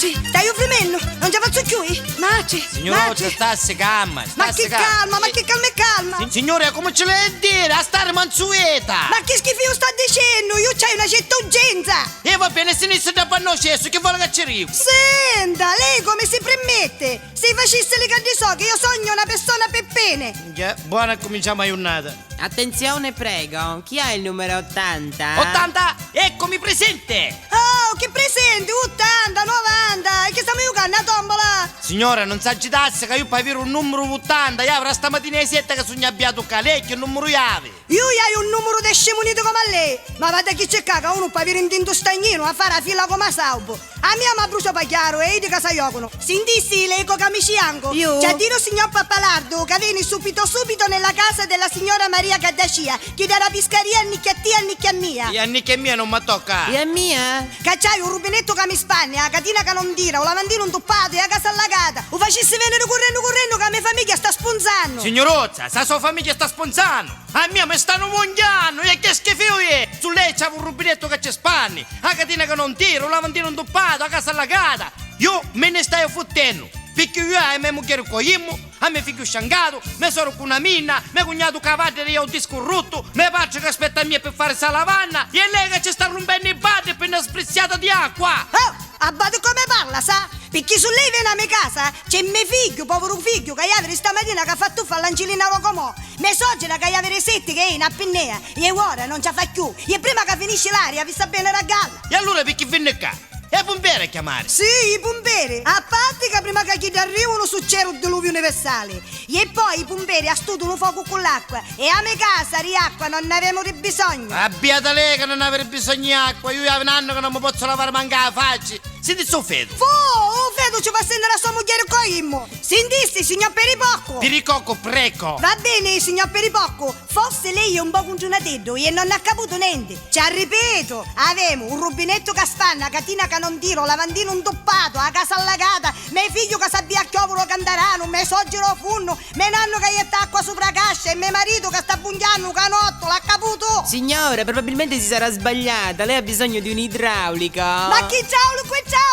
Matri, staiu frimennu, non ci 'a fazzu cchiui! Matri, Signuruzza, matri! stassi calma, Ma stassi chi calma, ma chi calma e calma! Signore, come ce l'hai a dire? A stare mansueta! Ma chi schifio sta dicendo? Io c'hai una certa urgenza! E va bene, se ne da panno cesso, che vuole che ci arrivo? Senta, lei come si permette? Se facesse le che so che io sogno una persona per bene! Già, buona, cominciamo a giornata. Attenzione, prego. Chi ha il numero 80? 80, eccomi presente! Oh, che presente! 80, 90! E che stiamo giocando a tombola? Signora, non si agitasse che io puoi avere un numero 80, io avrò stamattina alle 7 che sono abbiato qua, lei che numero ave? Io hai un numero di scemunito come lei, ma vado a chi c'è che uno può avere un tinto stagnino a fare la fila come saubo. A mia mi brucia pa chiaro e io di casa iocono. Sentisse lei con camicianco. Io? C'è dire signor Pappalardo che viene subito subito nella casa della signora Maria Gaddacia, che dalla pescaria annicchia a te annicchia a mia. E annicchia mia non mi tocca. E a mia? Che c'hai un rubinetto che mi spanne, la catena che non tira, un lavandino intuppato e la casa allagata. O facessi venire correndo correndo che la mia famiglia sta spunzando. Signorozza, sa sua famiglia sta sponzando! A mia mi stanno mongiando! E che schifo è? Su lei c'è un rubinetto che ci spanni, la catena che non tira, un lavandino intuppato, la casa allagata! Io me ne stai fottendo! Perché io e mia moglie coimmo, a mio figlio sciangato, mia sorella con una minna, mio cognato cavallo e io un disco rotto, mio padre che aspetta a me per fare la lavanna e lei che ci sta rompendo i badri per una sprizzata di acqua! Oh, abbado come parla, sa? Perché su lei viene a mia casa c'è mio figlio, povero figlio, che ieri stamattina che ha fatto fare l'angilina Rocomò. Mia suocera che ieri sette che è in apnea e ora non ce la fa più. E prima che finisce l'aria vi sta bene la galla. E allora perché viene qua? E pompiere a chiamare! Sì, i pompieri. A parte che prima che chi arrivano succede un diluvio universale. E poi i pompieri astutano fuoco con l'acqua. E a mia casa di acqua non ne avevamo di bisogno. Abbiate lei che non avere bisogno di acqua, io avevo un anno che non mi posso lavare manca la faccia. Senti sto feto. Fu, oh, feto ci fa sentire la sua moglie coimmo. Sentisse, signor Peripocco. Piricocco, prego. Va bene, signor Peripocco, forse lei è un po' congiunatello e non ha capito niente. Ci ripeto, avemo un rubinetto che spanna, catina che non tiro, lavandino intoppato, la casa allagata, mio figlio che s'abbia a chiovere cantarano, mio suocero funno, mio nonno che gli acqua sopra la cascia e mio marito che sta bungiando canotto, l'ha capito? Signora, probabilmente si sarà sbagliata. Lei ha bisogno di un idraulico. Ma chi ciao che ciao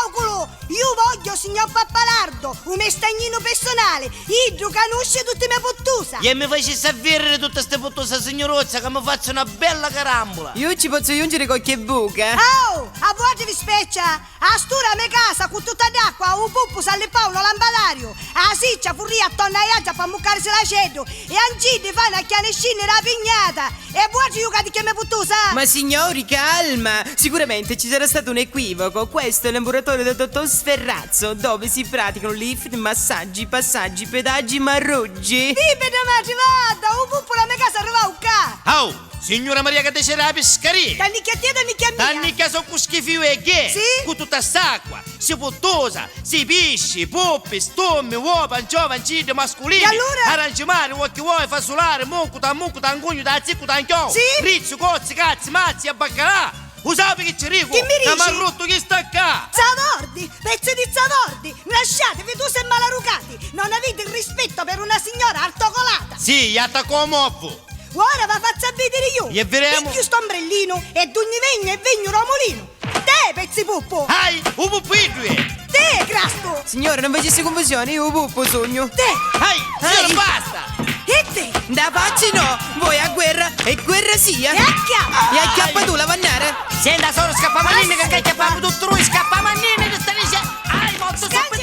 Io voglio, signor Pappalardo, un estagnino personale, idro conosce tutte le pottusa. E mi facesse avere tutta questa pottosa signorozza che mi faccio una bella carambola. Io ci posso aggiungere qualche buca. Oh, a voi vi speccia! A stura a me casa con tutta l'acqua, un puppo s'alleppa un lampadario, a siccia furria attorno a iaccia per muccarsi l'aceto e angini fanno a chianescine la pignata e voi giocate che mi puttusa! Ma signori, calma! Sicuramente ci sarà stato un equivoco. Questo è l'ambulatorio del dottor Sferrazzo, dove si praticano lift, massaggi, passaggi, pedaggi, marruggi. Vive da madre, vada! Un puppo la mia casa arriva un ca! Oh, signora Maria che te c'era la pescaria. Tannicchia a te, tannicchia a mia! Tanni che sono con schifio e che? Sì? Con tutta st'acqua, si pottosa, si pisci, puppi, stommi, uova, anciova, ancide, mascolini. E allora? Arancimare, occhi vuoi, fasolare, mucco, tammucco, tangugno, tazicco, tanchiò. Sì? Rizzo, cozzi, cazzi, mazzi e baccalà. Lo sai che ci rico? Che mi dici? Che m'ha rotto chi sta qua? Zavordi! Pezzi di zavordi! Lasciatevi tu se malarucati! Non avete il rispetto per una signora artocolata! Sì, gli attaccò moppo. Ora va faccio a vedere io! E vedremo. Picchio sto ombrellino e d'ogni vegno e vegno romolino! Te, pezzi puppo! Ai, un puppidri! Te, crasto! Signora, non facesse confusione, io puppo sogno. Te! Ai, signora, Ai. basta! E te! Da facci no! Voi a guerra e guerra sia! E acchiappa! E acchiappa tu la vannara! Senta, solo scappamannini che acchiappiamo tutto lui, scappamannini che sta dicendo! Ai, mozzo, Scansa!